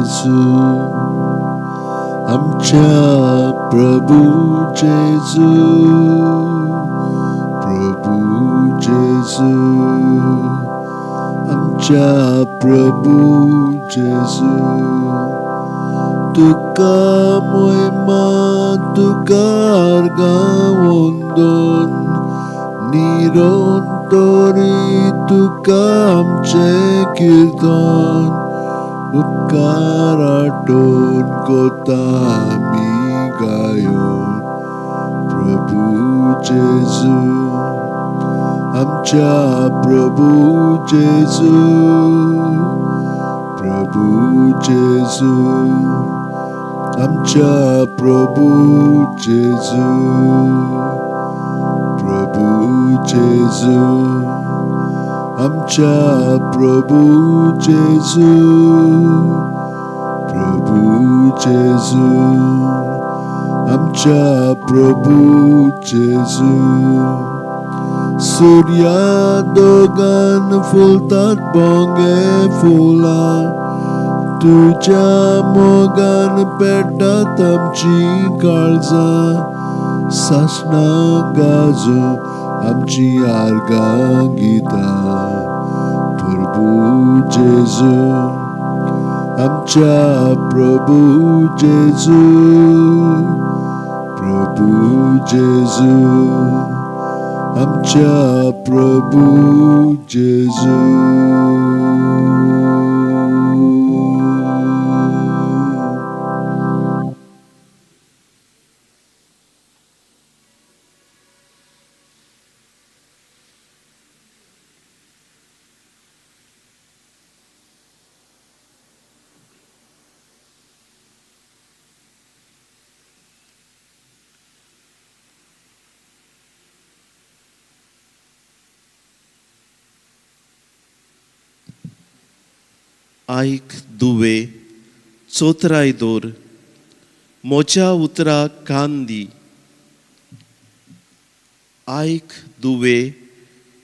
जेजू, आमच्या प्रभू जेजू, प्रभू जेजू, आमच्या प्रभू जेजू. तुका मोयमा, तुका अर्गां वंदन, निरंतरी तुका आमचें कीर्तन. उपकार आठोवन कोता आमी गायन, प्रभू जेजू, आमच्या प्रभू जेजू, प्रभू जेजू, आमच्या प्रभू जेजू, प्रभू जेजू, आमच्या प्रभू जेजू, प्रभू जेजू, आमच्या प्रभू जेजू. सुर्या दोगान फुलतात बोंगे फुलां, तुज्या मोगान पेट्टात आमची काळजां. सासणां गाजूं आमची आर्गां गितां, प्रभू जेजू, आमच्या प्रभू जेजू, प्रभू जेजू, आमच्या प्रभू जेजू. आयक दुवे, चोतराय दवर, म्हज्या उतराक कान दी. आयक दुवे,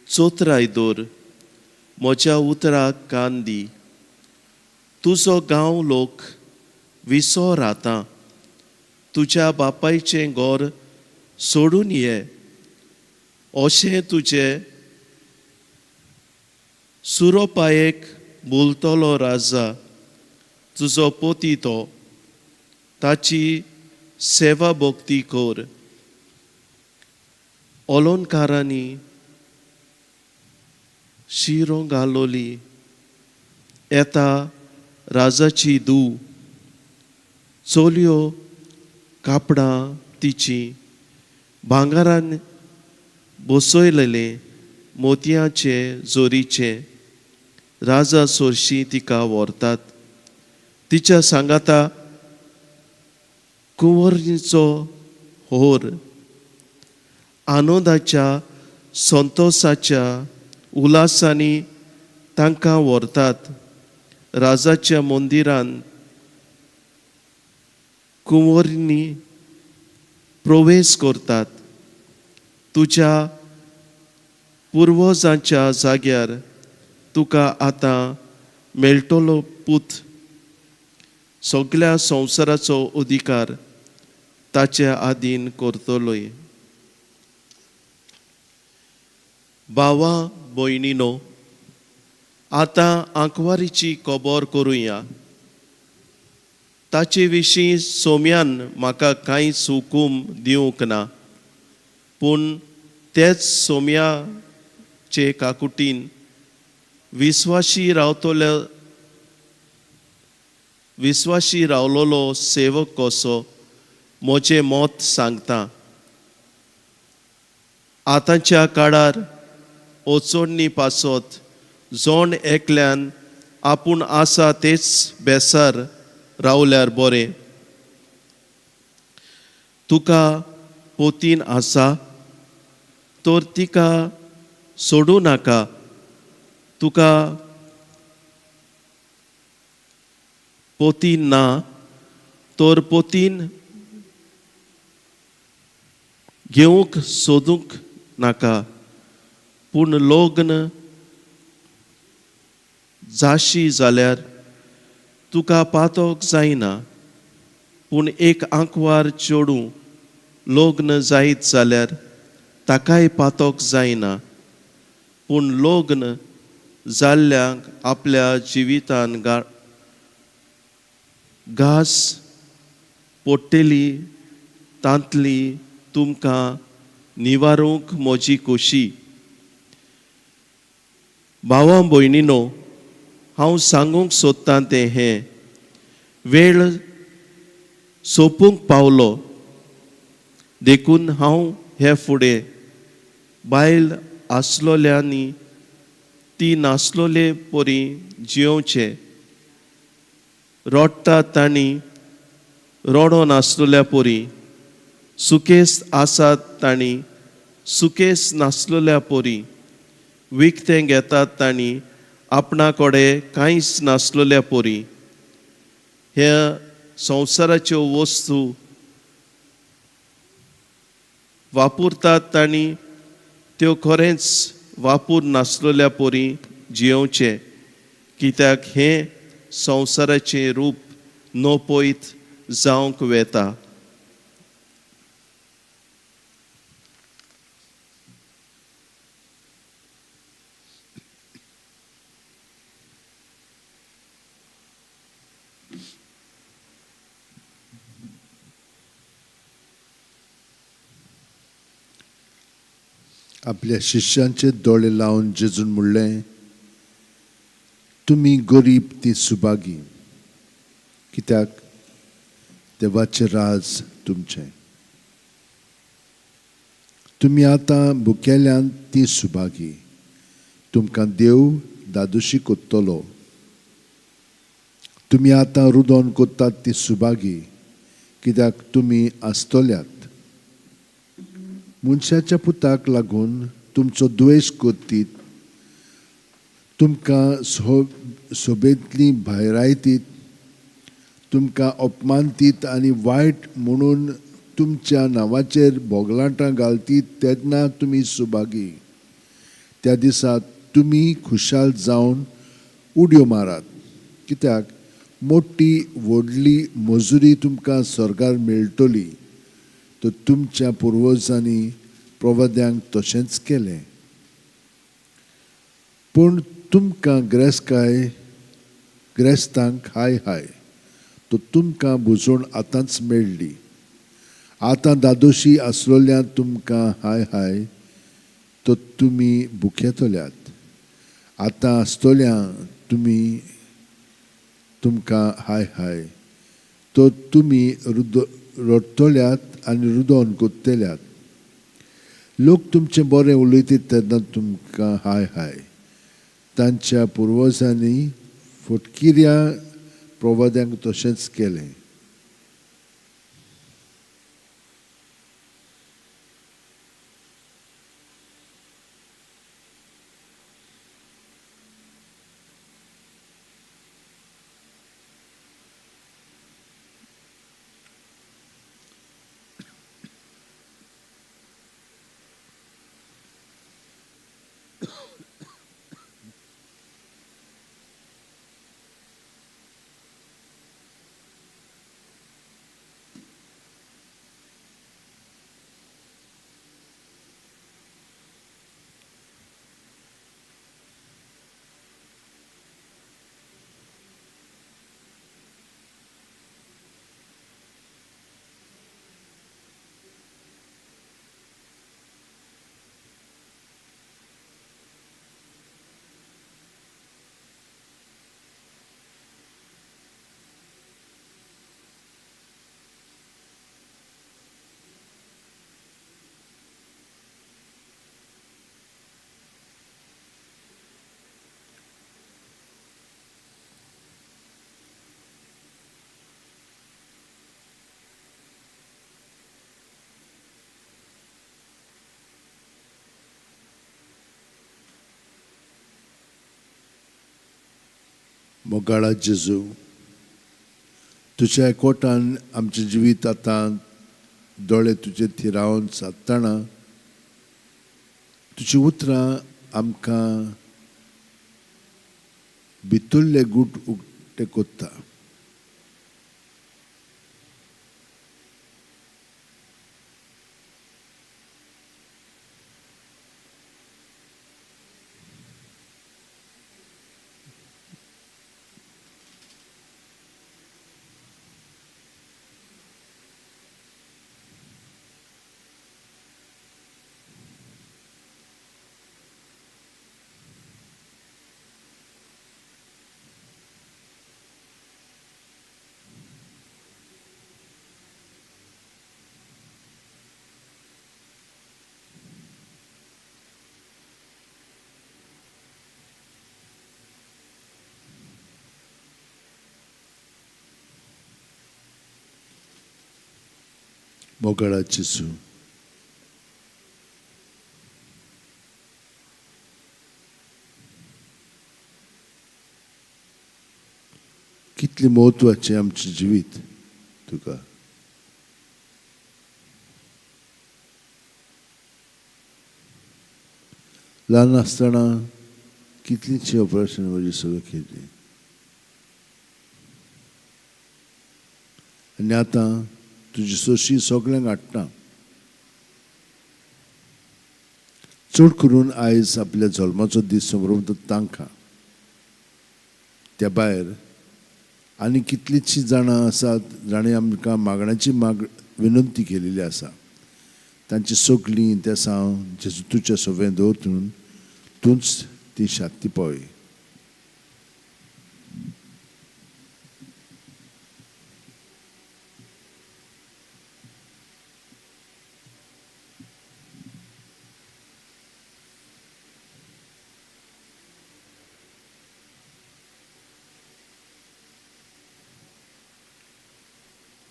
चोतराय दवर, म्हज्या उतराक कान दी. तुजो गांव लोक विसर आतां, तुज्या बापायचें घर सोडून ये. अशें तुजें सुरोपायेक बोलतलो राजा तुजो पोती तो, ताची सेवा भक्ती कर. अलंकारांनी शिरो घालोली येता राजाची धूव, चलयो कापडां तिची भांगरान बसयलेले मोतयांचे जोरीचे. राजा सोरशी तिका व्हरतात, तिच्या सांगाता कुंवरीचो होर. आनंदाच्या संतोसाच्या उल्हासांनी तांकां व्हरतात. राजाच्या मंदिरान कुंवरींनी प्रवेश करतात. तुज्या पुर्वजांच्या जाग्यार तुका आतां मेळटलो पूत, सगळ्या संवसाराचो अधिकार ताचे आदीन करतलोय. भावा भयणीनो, आतां आंकवारीची खबर करुया. ताचे विशीं सोम्यान म्हाका कांयच हुकूम दिवंक ना, पूण तेच सोम्याचे काकुटीन विस्वाशी रावलोलो सेवक कसो म्हजें मत सांगता. आतांच्या काळार ओचोडणी पासत जोण एकल्यान आपूण आसा तेच बेसार रावल्यार बरें. तुका पोतीन आसा तर तिका सोडूं नाका. तुका पोतीन ना तर पोतीन घेवंक सोदूंक नाका. पूण लग्न जाशी जाल्यार तुका पातोक जायना. पूण एक आंकवार चेडूं लग्न जायत जाल्यार ताकाय पातोक जायना. पूण लग्न जाल्ल्यांक आपल्या जिवितान घास पडटली तांतली तुमकां निवारूंक म्हजी खोशी. भावा भयणीनो, हांव सांगूंक सोदतां तें हें, वेळ सोंपूंक पावलो, देखून हांव हे फुडें बायल आसलोल्यांनी ती नासलोले परी जियोवचें. रडटा तांणी रडो नासलोल्या परी, सुकेस आसात तांणी सुकेस नासलोल्या परी, विकतें घेतात तांणी आपणा कडेन कांयच नासलोल्या परी. ह्या संवसाराच्यो वस्तू वापरतात तांणी त्यो खरेंच वापूर नासलोल्या परी जियोवचें, कित्याक हें संवसाराचें रूप नपयत जावंक वेता. आपल्या शिष्यांचे दोळे लावन जेजून म्हणलें, तुमी गरीब ती सुभागी, कित्याक देवाचें राज तुमचें. तुमी आतां भुकेल्यान ती सुभागी, तुमकां देव दादोशी कोत्तलो. तुमी आतां रुदोन कोत्तात ती सुभागी, कित्याक तुमी आसतल्यात. मनशाच्या पुताक लागून तुमचो द्वेश कोत्तीत, तुमकां सोबेंतली भायरायतीत, तुमकां अपमानतीत आनी वायट म्हणून तुमच्या नांवाचेर भोगलाटां घालतीत तेन्ना तुमी सुभागी. त्या दिसा तुमी खुशाल जावन उडयो मारात, कित्याक मोटी व्हडली मजुरी तुमकां स्वर्गार मेळटली. तर तुमच्या पुर्वजांनी प्रवाद्यांक तशेंच केलें. पूण तुमकां ग्रेस्तांक हाय हाय, तर तुमकां भुजवण आतांच मेळ्ळी. आतां दादोशी आसलोल्या तुमकां हाय हाय, तर तुमी भुकेतल्यात. आतां आसतल्या तुमी तुमकां हाय हाय, तर तुमी रडटल्यात आनी रुदोन कोत्तल्यात. लोक तुमचें बरें उलयतीत तेन्ना तुमकां हाय हाय. तांच्या पुर्वजांनी फटकिऱ्या प्रवाद्यांक तशेंच केलें. मोगाळा जेजू, तुज्या एकवटान आमचें जिवीत आतां दोळे तुजे थिरावन सादतना तुजी उतरां आमकां भितरले गूट उक्ते कोत्ता. मोगाळा जेजू, कितलें म्हत्वाचें आमचें जिवीत तुका. ल्हान आसतना कितलींशीं ऑपरेशन म्हजी सगळीं केली आनी आतां तुजी सोशी सगल्यांक हाडटा. चड करून आयज आपल्या जल्माचो दीस समरता तांकां. त्या भायर आनी कितलींशीं जाणां आसात जाणीं आमकां मागण्याची विनंती केलेली आसा. तांची सगळीं तेसांव जेजू तुज्या सवें दवरून तूंच ती शांती पावय.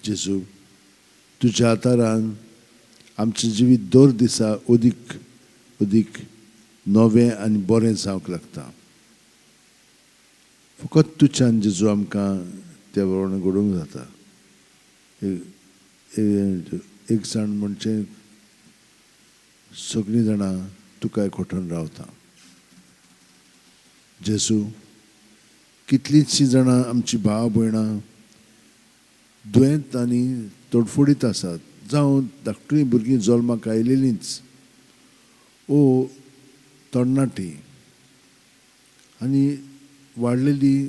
जेजू, तुज्या आदारान आमचें जिवीत दर दिसा अदीक अदीक नवें आनी बरें जावंक लागता. फकत तुज्यान जेजू आमकां त्या प्रमाणे घडोवंक जाता. एक जाण म्हणजे सगळीं जाणां तुका एकवटून रावता. जेजू, कितलींशीं जाणां आमची भाव भयणां दुयेंत आनी तडफडीत आसात, जावं धाकटुलीं भुरगीं जल्माक आयलेलींच ओ तरणाटीं आनी वाडलेलीं,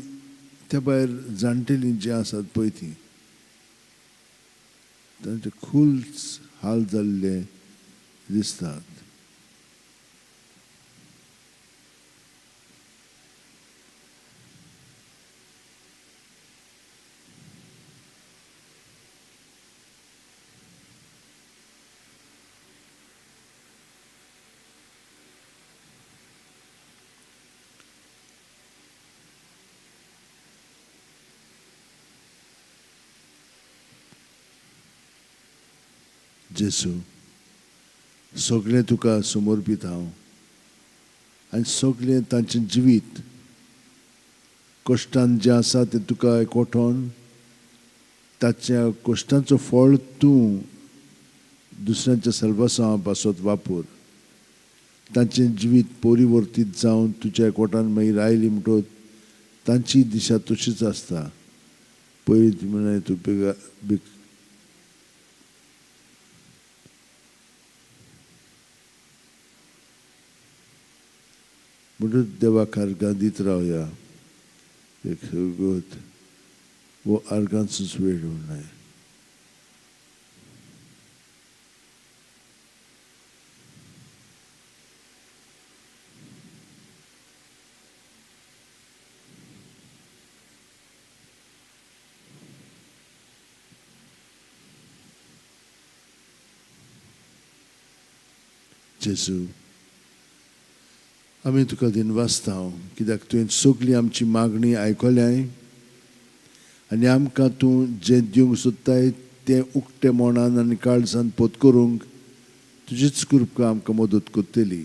त्या भायर जाणटेलीं जीं आसात पळय तीं, तांचे खूब हाल जाल्ले दिसतात. जेजू, सगळें तुका समर्पीत हांव आनी सगळें तांचें जिवीत कश्टान जें आसा तें तुका एकवटोन ताच्या कश्टांचो फळ तूं दुसऱ्यांच्या सल्वासांवा पासत वापर. तांचें जिवीत परिवर्तीत जावन तुज्या एकवटान मागीर आयली म्हणटकच तांची दिशा तशीच आसता. पयलीं म्हणल्यार तूं बेग म्हणून देवाक आर्गां दीत रावया. एक सगळो वो आर्गांचोच वेळ न्हय. जेजू, आमी तुका दिनवासता कित्याक तुवें सगळी आमची मागणी आयकल्याय आनी आमकां तूं जें दिवंक सोदताय तें उक्तें मनान आनी काळजान पोत करूंक तुजीच कृपा आमकां मदत करतली.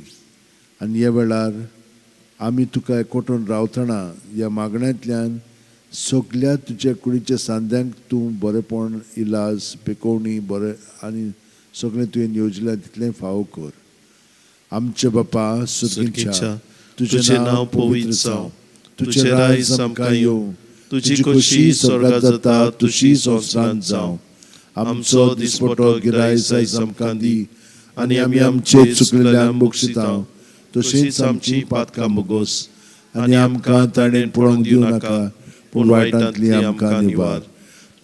आनी ह्या वेळार आमी तुका एकवटून रावतना ह्या मागण्यांतल्यान सगल्या तुज्या कुडीच्या सांद्यांक तूं बरेपण, इलाज, पेकोवणी बरें आनी सगळें तुवें येवजल्यां तितलें फावो कर. आमचे बापा सर्गीच्या, तुजें नांव पवित्र जावं, तुजें राज आमकां येवं, तुजी खोशी स्वर्गात जाता तशी संवसारांत जावं. आमचो दिसपटो गिरायस आयज आमकां दी आनी आमी आमचे चुकलेल्यांक बक्षिता तशीच आमची पातकां भोगोस आनी आमकां ताणें पळोवंक दिवं नाका, पूण वायटांतली आमकां निवार.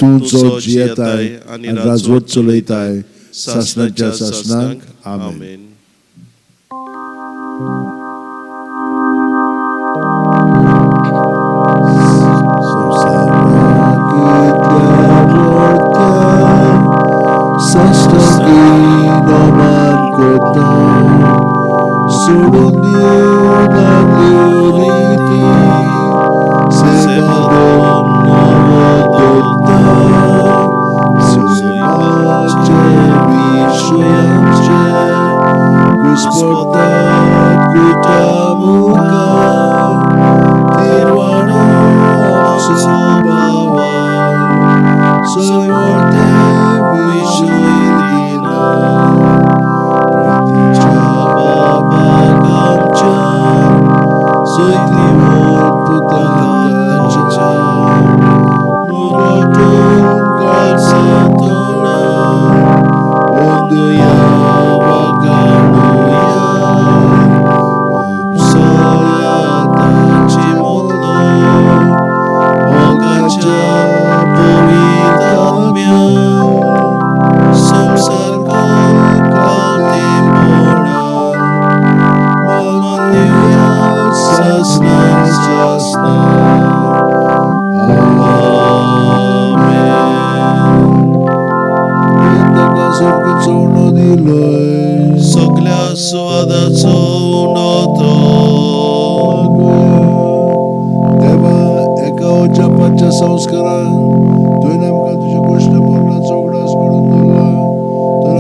तूं जो जियेताय आनी राजवट चलयताय सासणाच्या सासणाक. आमेन. दिलोय. सगळ्या सुवादाचो उंडो तो. मागुया. देवा, एका अजापाच्या संस्कारान तुवें आमकां तुज्या कृष्ण मरणाचो उगडास घडोवन दवरला, तर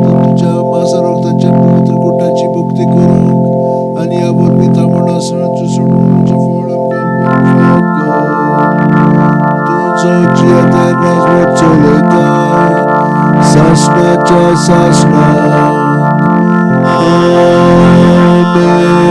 तर तुज्या मासा रक्ताच्या पवित्र कुटाची भक्ती करूंक आनी ह्या वरवीं तामण आसणाचें सोडवणुचें फळ आमकां फावो कर. तूं जो जियेता राजवट चलयता सासणाच्या सासणाक. आमेन.